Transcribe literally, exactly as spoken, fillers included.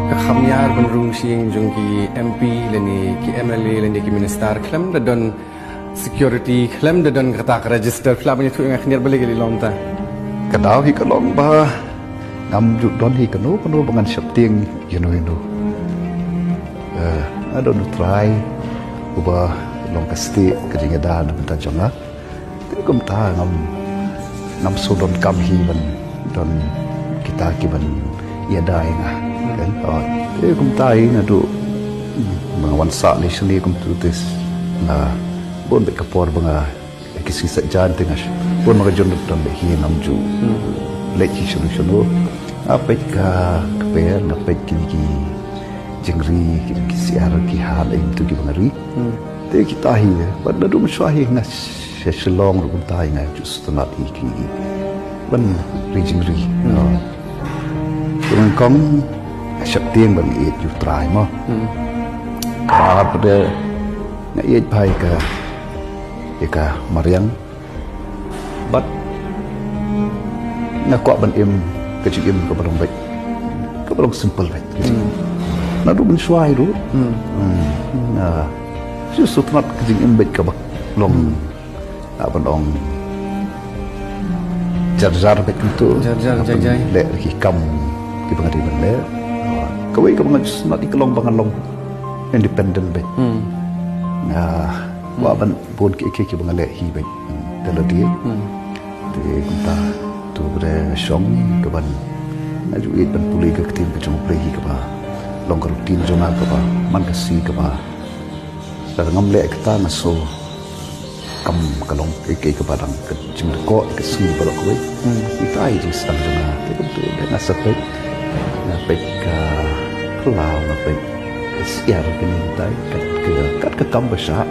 Ka kham ïar ban rung sha ïing jong ki M P lane ki M L A lane ki minister khlem da don security, khlem da don kata ka register, phi lah ban ïathuh ïa nga khyndiat balei ka lei long ta. Ka daw hi ka long ba ngam ju don hi kano kano ba ngan sheptieng ïano ïano. Eh, nga don U Trai uba long ka stieh ka jingïada na bynta jong nga. Te kumta ngam, ngam shu donkam hi ban don kita ki ban ïada ïa nga. Kan? Oh, te kumta hi naduh ba nga wan sah lei shane kumtu te nga bun beit ka por ba nga ki sngi Saitjaiñ te nga shu bun ba nga jur don beit hi, ngam ju leit hi shano shano. Nga peit ka kper, nga peit kine ki jingri, kine ki syiar, ki hat, ei kumtu kiba nga ri. Te kita hi, bad naduh mynshuwa hi nga sha Shillong ruh kumta hi nga ju sngewtynnat hi ki ban ri jingri. Te nyngkong nga sheptieng bad nga ïeit ïa U Trai mo. Bad nga ïeit bha ïa ka, ïa ka mariang. Bad nga kwah ban im ka jingim kaba long beit, kaba long simple beit. Naduh mynshuwa hi ruh nga shu sngewtynnat ka jingim beit kaba long, ah, ban ong jar jar beit kumtu. Jar jar, jai jai. Leh ki kam kiba nga dei ban leh. Kawei kaba nga sngewtynnat ïa ka long ba nga long independent beit. Nga kwah ban bun kiei kiei kiba nga leh hi beit te lade. Te kumta to ba dei nga shong ka ban, nga ju ïeit ban pule ka ktien ka jong U Blei hi kaba long ka routine jong nga kaba man ka sngi kaba lada ngam leh kata nga sngew kam ka long kaei kaei kaba dang ka jingdkoh ka sngi baroh kawei. Ita i jingsdang jong nga te kumta nga sa peit, nga peit ka phyllaw, nga peit ka syiar kane tai kat ka, kat ka kam ba shah.